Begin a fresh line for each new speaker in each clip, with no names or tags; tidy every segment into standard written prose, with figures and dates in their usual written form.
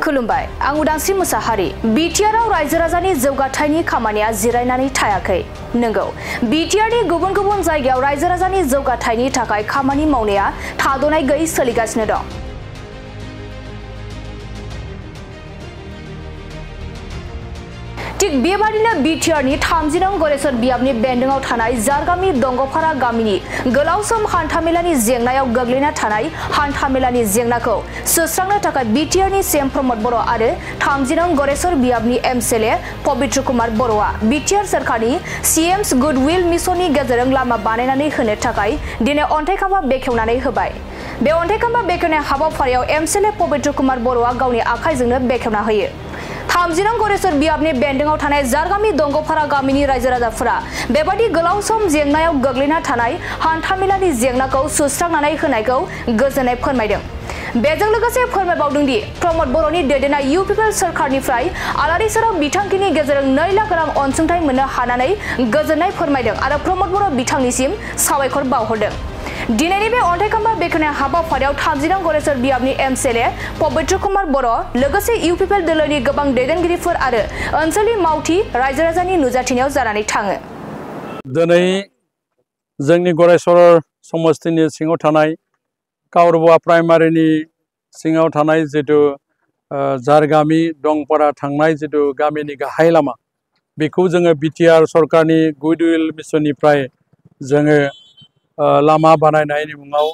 खुलुमबाय आं उदांस्रि मुसाहारि बिटिआरआव रायजो राजानि जौगाथायनि खामानिया जिरायनानै थायाखै नंगौ बिटिआरनि गुबुन गुबुन जायगायाव रायजो राजानि जौगाथायनि थाखाय खामानि मावनाया थाद'नाय गैयै सोलिगासिनो दं थिग बेबादिनो बिटिआरनि 30 नं गरेसर बियाबनि बेन्दोंआव थानाय जारगामि दंगफारा गामिनि गोलाव सम हान्थामेलानि जेंनायाव गोग्लैना थानाय हान्थामेलानि जेंनाखौ सुस्रांनो थाखाय बिटिआरनि सीएम प्रमोद बर' आरो 30 नं गरेसर बियाबनि एमसीएलए पवित्र कुमार बर'आ बिटिआर सरकारनि सीएम्स गुडविल मिशननि गेजेरजों लामा बानायनानै होनो थाखाय दिनै अन्थाइ खाम्फा बेखेवनानै होबाय बे अन्थाइ खाम्फा बेखेवनाय हाबाफारियाव एमसीएलए पवित्र कुमार बर'आ गावनि आखाइजोंनो बेखेवना होयो 30 नं गरेसर बियाबनि बेन्दोंआव थानाय जारगामि दंगफारा गामिनि रायजो राजाफोरा बेबादि गोलाव सम जेंनायाव गोग्लैना थानाय हान्थामेलानि जेंनाखौ सुस्रांनानै होनायखौ गोजोननाय फोरमायदों बेजों लोगोसे फोरमायबावदों दि प्रमोद बर'नि दैदेननाय इउपिपिएल सरकारनिफ्राय आलारि सोरां बिथांखिनि गेजेरजों 2 लाख रां अनसुंथाइ मोननो हानानै गोजोननाय फोरमायदों आरो प्रमोद बर' बिथांनिसिम साबायखर बावहरदों दिनैनि बे अन्थाइ खाम्फा बेखेवनाय हाबाफारियाव 30 नं गरेसर बियाबनि एमसीएलए पवित्र कुमार बर' लोगोसे इउपिपिएल दोलोनि गोबां दैदेनगिरिफोर आरो ओनसोलनि मावथि रायजो राजानि नुजाथिनायाव जानानै थाङो
दिनै जोंनि गरेसर समस्तिनि सिङाव थानाय कावरबुवा प्राइमारिनि सिङाव थानाय जितु जारगामि दंपारा थांनाय जितु गामिनि गाहाय लामा बेखौ जोङो बिटिआर सरकारनि गुडविल मिशननिफ्राय जोङो लामा बानायनायनि मुङाव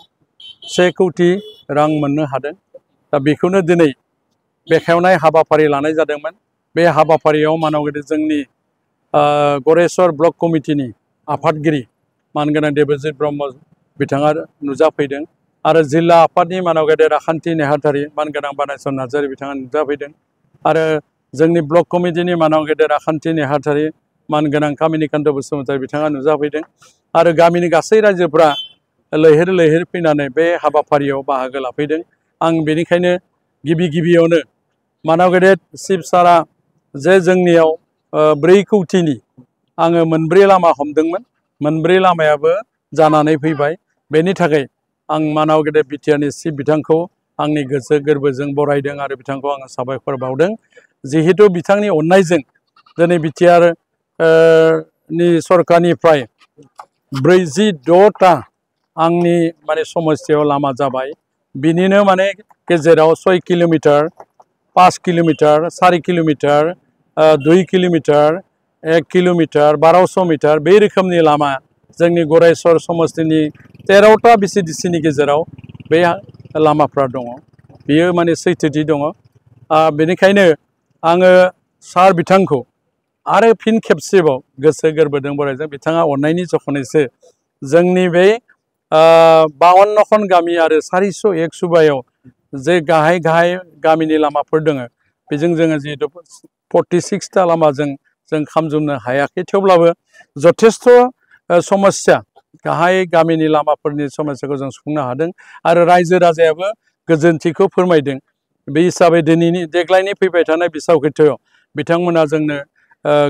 1 कौटि रां मोननो हादों दा बेखौनो दिनै बेखेवनाय हाबाफारि लानाय जादोंमोन बे हाबाफारियाव मानगेदेर जोंनि गरेसर ब्लक कमिटिनि आफादगिरि मानगोनां देबजित ब्रह्म बिथाङा नुजाफैदों आरो जिल्ला आफादनि मानगेदेर राखान्थि नेहाथारि मानगोनां बानेश्वर नार्जारी बिथाङा नुजाफैदों आरो जोंनि ब्लक कमिटिनि मानगेदेर राखान्थि नेहाथारि मानगोनां कामिनिकान्त बसुमतारी बिथाङा नुजाफैदों आरो गामिनि गासै रायजोफोरा लैहोर लैहोर फैनानै बे हाबाफारियाव बाहागो लाफैदों आं बेनिखायनो गिबियावनो मानगेदेर चिफ सारा जे जोंनियाव 4 कौटिनि आङो 4 लामा हमदोंमोन 4 लामायाबो जानानै फैबाय बेनि थाखाय आं मानगेदेर बिटिआरनि चिफ बिथांखौ आंनि गोसो गोरबोजों बरायदों आरो बिथांखौ आङो साबायखर बावदों जिहेतु बिथांनि अननायजों दिनै बिटिआर नि सरकारनिफ्राय 46टा आंनि माने समस्तियाव लामा जाबाय बिनिनो माने गेजेराव 6 kilometre 5 kilometre 4 kilometre 2 kilometre 1 kilometre 1200 metre बे रोखोमनि लामा जोंनि गरेसर समस्तिनि 13टा बिसिडिसिनि गेजेराव बे लामाफ्रा दङ बेयो माने सैथोथि दङ बेनिखायनो आङो सार बिथांखौ आरो फिन खेबसेबाव गोसो गोरबोजों बरायदों बिथाङा अननायनि जखनैसो जोंनि बे 52 गामि आरो 401 सुबायाव जे गाहाय गामिनि लामाफोर दङ बेजों जोङो जिहेतु 46टा लामाजों जों खामजोबनो हायाखै थेवब्लाबो जथेस्थ समस्या गाहाय गामिनि लामाफोरनि समस्याखौ जों सुफुंनो हादों आरो रायजो राजायाबो गोजोनथिखौ फोरमायदों बे हिसाबै देग्लायनि फैबाय थानाय बिसावखिथियाव बिथांमोना जोंनो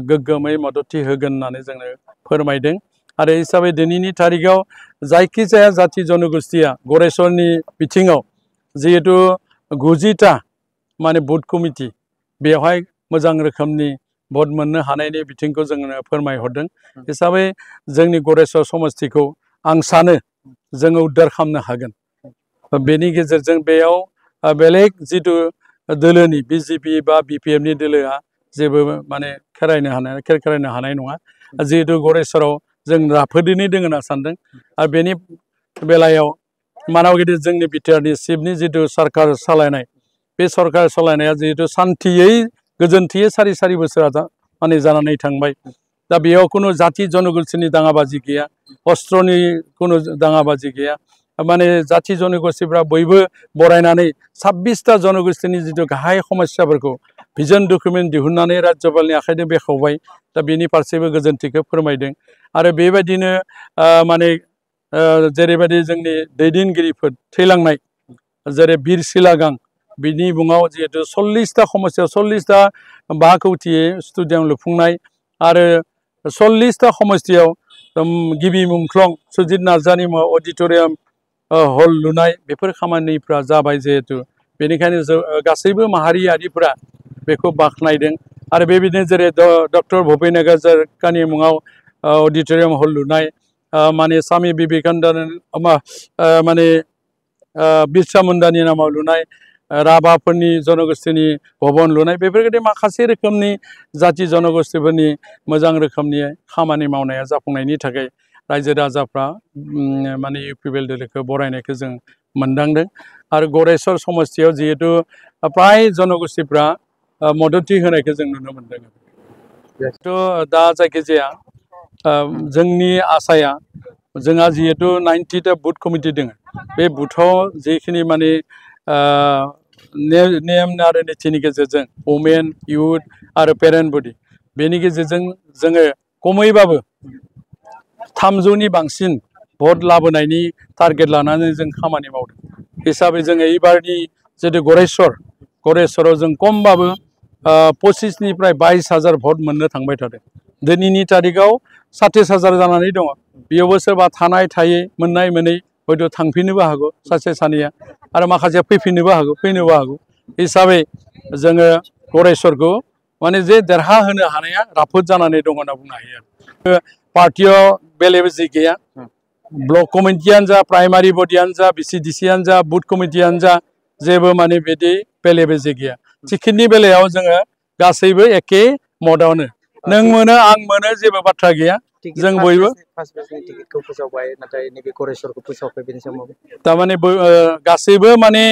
गोग्गोमै मददथि होगोन होननानै जोंनो फोरमायदों आरो हिसाबै दिनैनि तारिखाव जायखिजाया जाथि जनगोष्ठीया गरेसरनि बिथिङाव जिहेतु 90टा माने बुथ कमिटि बेवहाय मोजां रोखोमनि भट मोननो हानायनि बिथिंखौ जोंनो फोरमायहरदों हिसाबै जोंनि गरेसर समस्तिखौ आं सानो जोङो उद्धार खालामनो हागोन बेनि गेजेरजों बेयाव बेलेग जितु दोलोनि बिजेपि बा बिपिएफनि दोलोआ जेबो माने खेरायनो हानाय नङा जिहेतु गरेसराव जों राफोदैनो दङ होनना सानदों आरो बेनि बेलायाव मानगेदेर जोंनि बिटिआरनि चिफनि जितु सरकार सालायनाय बे सरकार सालायनाया जिहेतु सान्थियै गोजोनथियै सारि बोसोरा माने जानानै थांबाय दा बेयाव खुनु जाथि जनगोष्ठीनि दाङाबाजि गैया अस्त्रनि खुनु दाङाबाजि गैया माने जाथि जनगोष्ठीफ्रा बयबो बरायनानै 26टा जनगोष्ठीनि जितु गाहाय समस्याफोरखौ भिजन डकुमेन्ट दिहुननानै राज्यपालनि आखाइजों बेखेवबाय दा बेनि फारसेबो गोजोनथिखौ फोरमायदों आरो बेबायदिनो माने जेरैबायदि जोंनि दैदेनगिरिफोर थैलांनाय जेरै बिर सिलागां बिनि मुङाव जिहेतु 40टा समस्या 40टा 5 कौटि स्टेडियाम लुफुंनाय आरो 40टा समस्तियाव गिबि मुंख्लं सुजित नार्जारिनि मुङाव अडिटोरियाम हल लुनाय बेफोर खामानिफ्रा जाबाय जिहेतु बेनिखायनो गासैबो माहारियारिफोरा बेखौ बाख्नायदों आरो बेबायदिनो जेरै डक्टर भुपेन हाजरिकानि मुङाव अडिट'रियाम हल लुनाय माने स्वामी विवेकानन्द माने बिरसा मुन्डानि नामाव लुनाय राभाफोरनि जनगोष्ठीनि भवन लुनाय बेफोरबायदि माखासे रोखोमनि जाति जनगोष्ठीफोरनि मोजां रोखोमनि खामानि मावनाया जाफुंनायनि थाखाय रायजो राजाफ्रा माने इउपिपिएल दोलोखौ बरायनायखौ जों मोनदांदों आरो गरेस्वर समस्तियाव जिहेतु प्राय जनगोष्ठीफ्रा मददथि होनायखौ जों नुनो मोनदों। थ' दा जायखिजाया जोंनि आसाया जोंहा जिहेतु 90टा बुथ कमिटि दङ बे बुथाव जिखिनि माने नेम आरो नीतिनि गेजेरजों वुमेन इउथ आरो पेरेन्ट बडि बेनि गेजेरजों जोङो खमैबाबो 300नि बांसिन भट लाबोनायनि टारगेट लानानै जों खामानि मावदों हिसाबै जोङो एबारनि जितु गरेस्वराव जों खमबाबो 25निफ्राय 22,000 भट मोननो थांबाय थादों। दिनैनि तारिखआव 27,000 जानानै दङ। बेयावबो सोरबा थानाय थायै मोननाय मोनै हयथ' थांफिननोबो हागौ सासे सानैया आरो माखासेया फैफिननोबो हागौ हिसाबै जोङो गरेस्वरखौ माने जे देरहा होनो हानाया राफोद जानानै दङ होनना बुंनो हायो आरो पार्टियाव बेले बेजे गैया ब्लक कमिटियानो जा प्राइमारि बडियानो जा बिसिडिसियानो जा बुथ कमिटियानो जा जेबो माने बिदि बेले बेजे गैया टिकेटनि बेलायाव जोङो गासैबो एखे मदावनो नों मोनो आं मोनो जेबो बाथ्रा गैया जों बयबो तारमाने गासैबो माने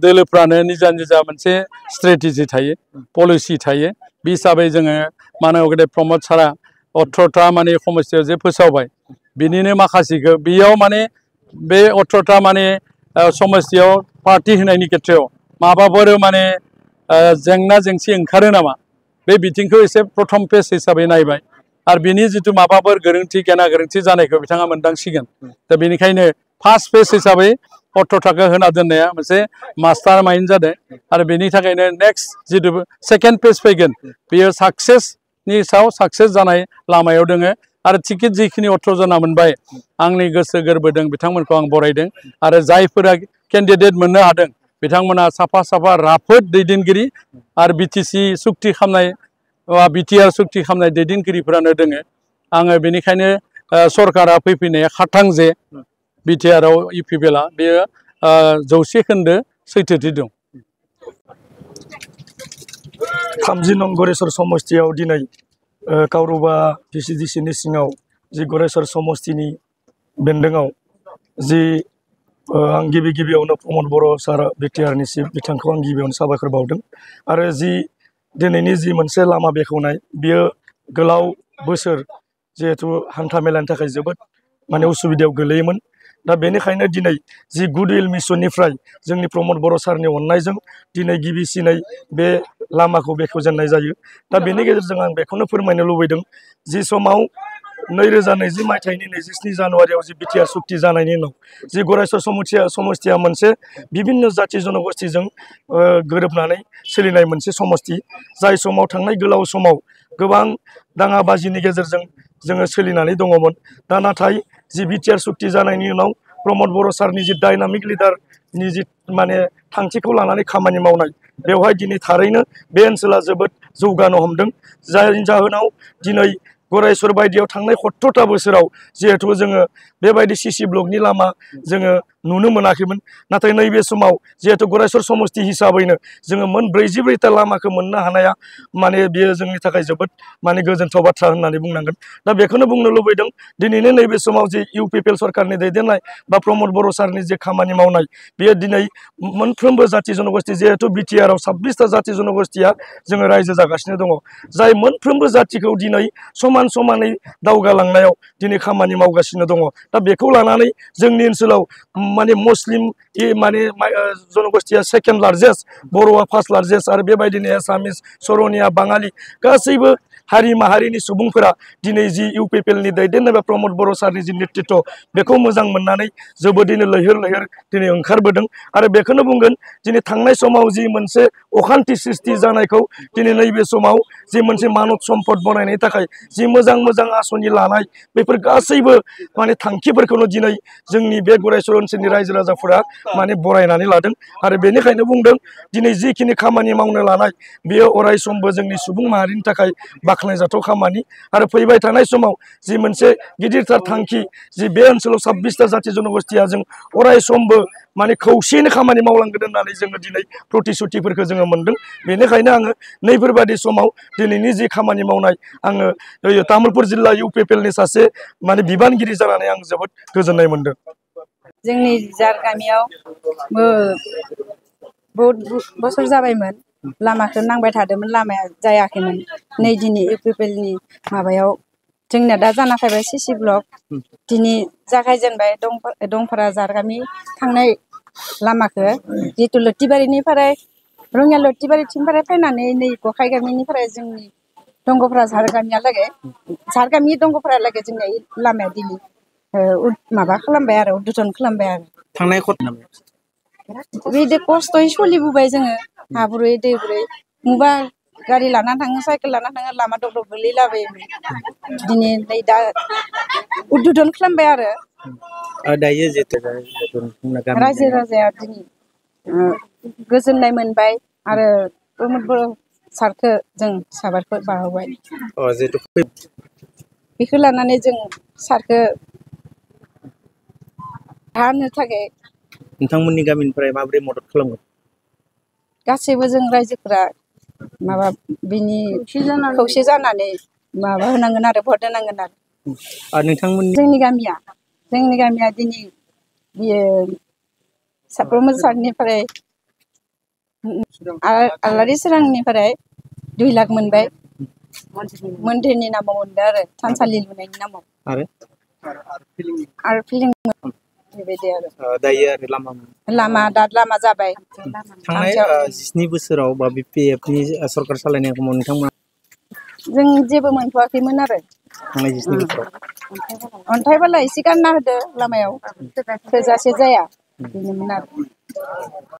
दोलोफ्रानो निजा निजा मोनसे स्ट्रेटेजि थायो पलिसि थायो बे हिसाबै जोङो मानगदेब प्रमद सारा 18टा माने समस्तियाव जे फोसावबाय बिनिनो माखासेखौ बेयाव माने बे 18टा माने समस्तियाव पार्टी होनायनि खेथ्रआव माबाफोर माने जेंना जेंसि ओंखारो नामा बे बिथिंखौ एसे प्रथम पेज हिसाबै नायबाय आरो बिनि जितु माबाफोर गोरोन्थि गेना गोरोन्थि जानायखौ बिथाङा मोनदांसिगोन दा बेनिखायनो फार्स्ट पेज हिसाबै 18टाखौ होना दोननाया मोनसे मास्टार माइन्ड जादों आरो बेनि थाखायनो नेक्स्ट जितु सेकेन्ड पेज फैगोन बेयो साक्सेसनि सायाव साक्सेस जानाय लामायाव दोङो आरो टिकेट जिखिनि 18 जना मोनबाय आंनि गोसो गोरबोदों बिथांमोनखौ आं बरायदों आरो जायफोरा केन्डिडेट मोननो हादों बिथांमोना साफा साफा राफोद दैदेनगिरि आरो बिटिसि सुक्ति खालामनाय बिटिआर सुक्ति खालामनाय दैदेनगिरिफोरानो दोङो आङो बेनिखायनो सरकारा फैफिननाया खाथां जे बिटिआरआव इउपिपिएलआ बेयो 100% सैथोथि दं।
30 नं गरेस्वर समस्तियाव दिनै काउरुबा भिसिडिसिनि सिङाव जि गरेस्वर समस्तिनि बेन्दोङाव जि आं गिबियावनो प्रमद बर' सार बिटिआरनि चिफ बिथांखौ आं गिबियावनो साबायखर बावदों आरो जि दिनैनि जि मोनसे लामा बेखेवनाय बियो गोलाव बोसोर जिहेतु हान्था मेलानि थाखाय जोबोद माने उसुबिदायाव गोलैयोमोन दा बेनिखायनो दिनै जि गुडविल मिशननिफ्राय जोंनि प्रमद बर' सारनि अननायजों दिनै गिबिसिनै बे लामाखौ बेखेवजेननाय जायो दा बेनि गेजेरजों आं बेखौनो फोरमायनो लुबैदों जि समाव 2020 मायथाइनि 27 जानुवारियाव जि बिटिआर सुक्ति जानायनि उनाव जि गरेस्वर समस्तिया मोनसे बिभिन्न जाति जनगोष्ठीजों गोरोबनानै सोलिनाय मोनसे समस्ति जाय समाव थांनाय गोलाव समाव गोबां दाङाबाजिनि गेजेरजों जोङो सोलिनानै दङमोन दा नाथाय जि बिटिआर सुक्ति जानायनि उनाव प्रमद बर' सारनि जि डायनामिक लिडारनि जि माने थांखिखौ लानानै खामानि मावनाय बेवहाय दिनै थारैनो बे ओनसोला जोबोद जौगानो हमदों जायनि जाहोनाव दिनै गरेस्वर बायदियाव थांनाय 70टा बोसोराव जिहेतु जोङो बेबायदि सिसि ब्लकनि लामा जोङो नुनो मोनाखैमोन नाथाय नैबे समाव जिहेतु गरेस्वर समस्ति हिसाबैनो जोङो मोन 44टा लामाखौ मोननो हानाया माने बेयो जोंनि थाखाय जोबोद माने गोजोनथाव बाथ्रा होननानै बुंनांगोन दा बेखौनो बुंनो लुबैदों दिनैनो नैबे समाव जि इउपिपिएल सरकारनि दैदेननाय बा प्रमद बर' सारनि जे खामानि मावनाय बेयो दिनै मोनफ्रोमबो जाति जनगोष्ठी जिहेतु बिटिआरआव 26टा जाति जनगोष्ठीया जोङो रायजो जागासिनो दङ जाय मोनफ्रोमबो जातिखौ दिनै समानै दावगालांनायाव दिनै खामानि मावगासिनो दङ दा बेखौ लानानै जोंनि ओनसोलाव माने मुस्लिम माने जनगोष्ठीया सेकेन्ड लार्जेस्ट बर'आ फार्स्ट लार्जेस्ट आरो बेबायदिनो एसामिस सरनिया बाङालि गासैबो हारि माहारिनि सुबुंफोरा दिनै जि इउपिपिएलनि दैदेननाय प्रमद बर' सारनि जि नेतृत्व बेखौ मोजां मोननानै जोबोदैनो लैहोर लैहोर दिनै ओंखारबोदों आरो बेखौनो बुंगोन दिनै थांनाय समाव जि मोनसे अखान्थि सृष्टि जानायखौ दिनै नैबे समाव जि मोनसे मानब सम्पद बनायनायनि थाखाय जि मोजां मोजां आसनि लानाय बेफोर गासैबो माने थांखिफोरखौनो दिनै जोंनि बे गरायसर ओनसोलनि रायजो राजाफोरा माने बरायनानै लादों आरो बेनिखायनो बुंदों दिनै जिखिनि खामानि मावनो लानाय बेयो अराय समबो जोंनि सुबुं माहारिनि थाखाय बाख्नायजाथाव खामानि आरो फैबाय थानाय समाव जि मोनसे गिदिरथार थांखि जि बे ओनसोलाव 26टा जाथि जनगोष्ठीया जों अराय समबो माने खौसेयैनो खामानि मावलांगोन होननानै जोङो दिनै प्रतिश्रुतिफोरखौ जोङो मोनदों बेनिखायनो आङो नैफोरबादि समाव दिनैनि जि खामानि मावनाय आङो तामुलपुर जिल्ला इउपिपिएलनि सासे माने बिबानगिरि जानानै आं जोबोद गोजोननाय मोनदों
जोंनि जार गामियाव बहुत बोसोर जाबायमोन लामाखौ नांबाय थादोंमोन लामाया जायाखैमोन नै दिनै इउपिपिएलनि माबायाव जोंनिया दा जाना फैबाय सिसि ब्लक दिनै जागायजेनबाय दंफारा जार गामि थांनाय लामाखौ जितु लथिबारिनिफ्राय रङिया लथिबारिथिंनिफ्राय फैनानै नै गखाय गामिनिफ्राय जोंनि दंग'फ्रा जार गामियालागै जार गामि दंग'फ्रालागै जोंनिया लामाया दिनै माबा खालामबाय आरो उद्घाटन खालामबाय आरो
थांनाय
बिदि खस्थ'यै सोलिबोबाय जोङो हाब्रुयै दैब्रुयै मुबा गारि लाना थाङो साइकेल लाना थाङो लामा दब्राव गोलैलाबायोमोन दिनै नै दा उद्घाटन खालामबाय आरो
दायो जेथु
रायजो राजाया दिनै गोजोननाय मोनबाय आरो प्रमद बर' सारखौ जों साबायखर बावबाय बेखौ लानानै जों सारखौ हानो थाखाय
नोंथांमोननि गामिनिफ्राय माबोरै मदद खालामगोन
गासैबो जों रायजोफोरा माबा बिनि खौसे जानानै माबा होनांगोन आरो भट होनांगोन आरो
नोंथांमोननि
जोंनि गामिया दिनै बियो प्रमद सारनिफ्राय आलारि सोरांनिफ्राय 2 लाख मोनबाय मन्दिरनि नामाव मोनबाय आरो थानसालि लुनायनि नामाव आरो फिलिं बेबायदि आरो
दायो आरो
लामा जाबाय
थांनाय 7 बोसोराव बा बिपिएफनि सरकार सालायनाय समाव नोंथांमोना
जों जेबो मोनथ'आखैमोन आरो
थांनाय 7 बोसोराव
अन्थाइ बाला एसे गारना होदो लामायाव थोजासे जाया बेनोमोन आरो